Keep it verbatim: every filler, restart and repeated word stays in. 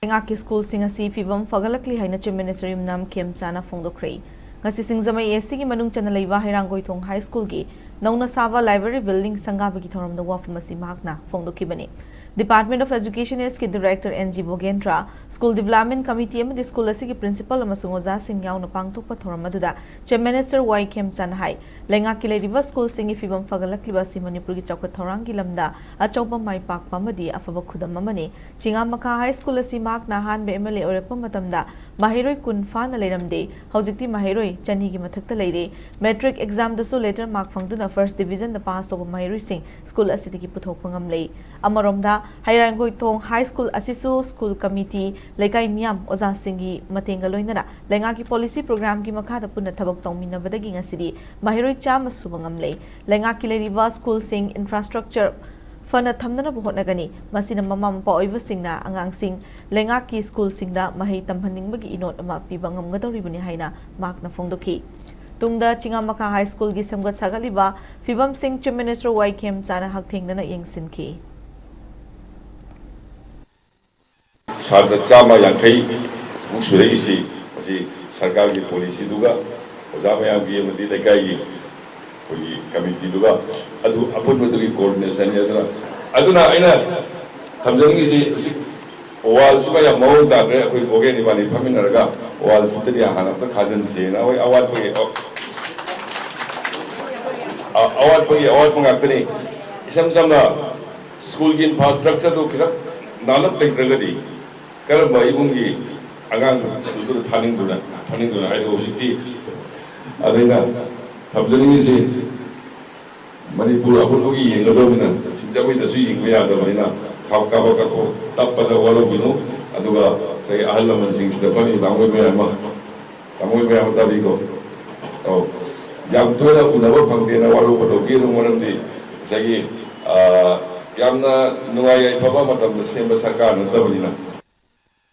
ꯂꯩꯉꯥꯛꯀꯤ ꯁ꯭ꯀꯨꯜꯁꯤꯡ ꯑꯁꯤ ꯐꯤꯕꯝ ꯐꯒꯠꯂꯛꯂꯤ ꯍꯥꯏꯅ Chief Minister ꯌꯨꯝꯅꯥꯝ ꯈꯦꯝꯆꯥꯅ ꯐꯣꯡꯗꯣꯛꯈ꯭ꯔꯦ꯫ ꯉꯁꯤ ꯁꯤꯡꯖꯃꯩ AC ꯒꯤ ꯃꯅꯨꯡ ꯆꯟꯅ ꯂꯩꯕ ꯍꯩꯔꯥꯡꯒꯣꯏꯊꯣꯡ High School ꯒꯤ ꯅꯧꯅ ꯁꯥꯕ library building ꯁꯪꯒꯥꯕꯒꯤ ꯊꯧꯔꯝꯗ ꯋꯥꯐꯝ ꯑꯁꯤ ꯃꯍꯥꯛꯅ ꯐꯣꯡꯗꯣꯛꯈꯤꯕꯅꯤ꯫ Department of Education East ꯀꯤ Director N G ꯕꯣꯒꯦꯟꯗ꯭ꯔ, School Development Committee ꯑꯃꯗꯤ ꯁ꯭ꯀꯨꯜ ꯑꯁꯤꯒꯤ principal ꯑꯃꯁꯨꯡ ꯑꯣꯖꯥꯁꯤꯡ ꯌꯥꯎꯅ ꯄꯥꯡꯊꯣꯛꯄ ꯊꯧꯔꯝ ꯑꯗꯨꯗ Chief Minister ꯋꯥꯏ ꯈꯦꯝꯆꯥꯅ ꯍꯥꯏ, ꯂꯩꯉꯥꯛꯀꯤ ꯂꯩꯔꯤꯕ ꯁ꯭ꯀꯨꯜꯁꯤꯡꯒꯤ ꯐꯤꯕꯝ ꯐꯒꯠꯂꯛꯂꯤꯕ ꯑꯁꯤ ꯃꯅꯤꯄꯨꯔꯒꯤ ꯆꯥꯎꯈꯠ ꯊꯧꯔꯥꯡꯒꯤ ꯂꯝꯗ ꯑꯆꯧꯕ ꯃꯥꯏ ꯄꯥꯛꯄ ꯑꯃꯗꯤ ꯑꯐꯕ ꯈꯨꯗꯝ ꯑꯃꯅꯤ꯫ ꯆꯤꯉꯥꯃꯈꯥ High School ꯑꯁꯤ ꯃꯍꯥꯛꯅ ꯑꯍꯥꯟꯕ MLA ꯑꯣꯏꯔꯛꯄ ꯃꯇꯝꯗ ꯃꯍꯩꯔꯣꯏ ꯀꯨꯟ ꯐꯥꯅ ꯂꯩꯔꯝꯗꯦ꯫ ꯍꯧꯖꯤꯛꯇꯤ ꯃꯍꯩꯔꯣꯏ ꯆꯅꯤꯒꯤ ꯃꯊꯛꯇ ꯂꯩꯔꯦ꯫ Matric exam ꯗꯁꯨ letter mark ꯐꯪꯗꯨꯅ first division ꯗ pass ꯇꯧꯕ ꯃꯍꯩꯔꯣꯏꯁꯤꯡ ꯁ꯭ꯀꯨꯜ ꯑꯁꯤꯗꯒꯤ ꯄꯨꯊꯣꯛꯄ ꯉꯝꯂꯦ꯫ ꯑꯃꯔꯣꯝꯗ, ꯍꯩꯔꯥꯡꯒꯣꯏꯊꯣꯡ High School ꯑꯁꯤꯁꯨ ꯁ꯭ꯀꯨꯜ committee, ꯂꯩꯀꯥꯏ ꯃꯤꯌꯥꯝ, ꯑꯣꯖꯥꯁꯤꯡꯒꯤ ꯃꯇꯦꯡꯒ ꯂꯣꯏꯅꯅ ꯂꯩꯉꯥꯛꯀꯤ policy program ꯒꯤ ꯃꯈꯥꯗ ꯄꯨꯟꯅ ꯊꯕꯛ ꯇꯧꯃꯤꯟꯅꯕꯗꯒꯤ ꯉꯁꯤꯗꯤ ꯃꯍꯩꯔꯣꯏ ꯆꯥꯝꯃ ꯁꯨꯕ ꯉꯝꯂꯦ꯫ ꯂꯩꯉꯥꯛꯀꯤ ꯂꯩꯔꯤꯕ ꯁ꯭ꯀꯨꯜꯁꯤꯡ infrastructure ꯐꯅ ꯊꯝꯅꯅꯕ ꯍꯣꯠꯅꯒꯅꯤ꯫ ꯃꯁꯤꯅ ꯃꯃꯥ ꯃꯄꯥ ꯑꯣꯏꯕꯁꯤꯡꯅ ꯑꯉꯥꯡꯁꯤꯡ ꯂꯩꯉꯥꯛꯀꯤ ꯁ꯭ꯀꯨꯜꯁꯤꯡꯗ ꯃꯍꯩ ꯇꯝꯍꯟꯅꯤꯡꯕꯒꯤ ꯏꯅꯣꯠ ꯑꯃ ꯄꯤꯕ ꯉꯝꯒꯗꯧꯔꯤꯕꯅꯤ ꯍꯥꯏꯅ ꯃꯍꯥꯛꯅ ꯐꯣꯡꯗꯣꯛꯈꯤ꯫ ꯇꯨꯡꯗ ꯆꯤꯉꯥꯃꯈꯥ High School ꯒꯤ ꯁꯦꯝꯒꯠ ꯁꯥꯒꯠꯂꯤꯕ ꯐꯤꯕꯝꯁꯤꯡ Chief Minister ꯋꯥꯏ ꯈꯦꯝꯆꯥꯅ ꯍꯛꯊꯦꯡꯅꯅ ꯌꯦꯡꯁꯤꯟꯈꯤ꯫ ꯁꯥꯇ꯭ꯔ ꯆꯥꯝꯃ ꯌꯥꯡꯈꯩ ꯃꯨꯛ ꯁꯨꯔꯛꯏꯁꯤ ꯃꯁꯤ ꯁꯔꯀꯥꯔꯒꯤ policy ꯗꯨꯒ ꯑꯣꯖꯥ ꯃꯌꯥꯝꯒꯤ ꯑꯃꯗꯤ ꯂꯩꯀꯥꯏꯒꯤ ꯑꯩꯈꯣꯏꯒꯤ committee ꯗꯨꯒ ꯑꯗꯨ ꯑꯄꯨꯟꯕꯗꯨꯒꯤ coordination ꯅꯤ꯫ ꯑꯗꯨꯅ ꯑꯗꯨꯅ ꯑꯩꯅ ꯊꯝꯖꯅꯤꯡꯉꯤꯁꯤ ꯍꯧꯖꯤꯛ wall ꯁꯤꯃ ꯌꯥꯝ ꯃꯑꯣꯡ ꯇꯥꯈ꯭ꯔꯦ꯫ ꯑꯩꯈꯣꯏ ꯕꯣꯒꯦꯟ ꯏꯕꯥꯅꯤ ꯐꯝꯃꯤꯟꯅꯔꯒ wall ꯁꯤꯗꯗꯤ ꯍꯥꯟꯅ ꯑꯝꯇ ꯈꯥꯖꯤꯟꯁꯦꯅ ꯑꯩꯈꯣꯏ ꯑꯋꯥꯠꯄꯒꯤ ꯑ- ꯑꯋꯥꯠꯄꯒꯤ ꯑꯋꯥꯠꯄ ꯉꯥꯛꯇꯅꯤ꯫ ꯏꯁꯝ ꯁꯝꯅ ꯁ꯭ꯀꯨꯜꯒꯤ infrastructure ꯗꯨ ꯈꯤꯇꯪ ꯅꯥꯜꯂꯞ ꯂꯩꯇ꯭ꯔꯒꯗꯤ ꯀꯔꯝꯕ ꯏꯃꯨꯡꯒꯤ ꯑꯉꯥꯡ ꯁ꯭ꯀꯨꯜꯗꯨꯗ ꯊꯥꯅꯤꯡꯗꯨꯅ ꯊꯥꯅꯤꯡꯗꯨꯅ ꯍꯥꯏꯗꯣ ꯍꯧꯖꯤꯛꯇꯤ꯫ ꯑꯗꯩꯅ ꯊꯝꯖꯅꯤꯡꯉꯤꯁꯤ ꯃꯅꯤꯄꯨꯔ ꯑꯄꯨꯟꯕꯒꯤ ꯌꯦꯡꯒꯗꯧꯕꯅꯤꯅ ꯁꯤꯡꯖꯃꯩꯗꯁꯨ ꯌꯦꯡꯕ ꯌꯥꯗꯕꯅꯤꯅ ꯈꯥꯎ ꯀꯥꯕ ꯀꯛꯄ ꯇꯞꯄꯗ ꯋꯥꯔꯧꯕꯤꯅꯨ꯫ ꯑꯗꯨꯒ ꯉꯁꯥꯏꯒꯤ ꯑꯍꯜ ꯂꯃꯟꯁꯤꯡꯁꯤꯗ ꯐꯝꯃꯤ ꯇꯥꯃꯣꯏ ꯃꯌꯥꯝ ꯑꯃ ꯇꯥꯃꯣꯏ ꯃꯌꯥꯝ ꯑꯃ ꯇꯥꯕꯤꯀꯣ꯫ ꯑꯧ꯫ ꯌꯥꯝ ꯇꯣꯏꯅ ꯎꯅꯕ ꯐꯪꯗꯦꯅ ꯋꯥꯔꯧꯕ ꯇꯧꯕꯤꯒꯅꯨ꯫ ꯃꯔꯝꯗꯤ ꯉꯁꯥꯏꯒꯤ ꯌꯥꯝꯅ ꯅꯨꯡꯉꯥꯏ ꯌꯥꯏꯐꯕ ꯃꯇꯝꯗ ꯁꯦꯝꯕ ꯁꯔꯀꯥꯔ ꯅꯠꯇꯕꯅꯤꯅ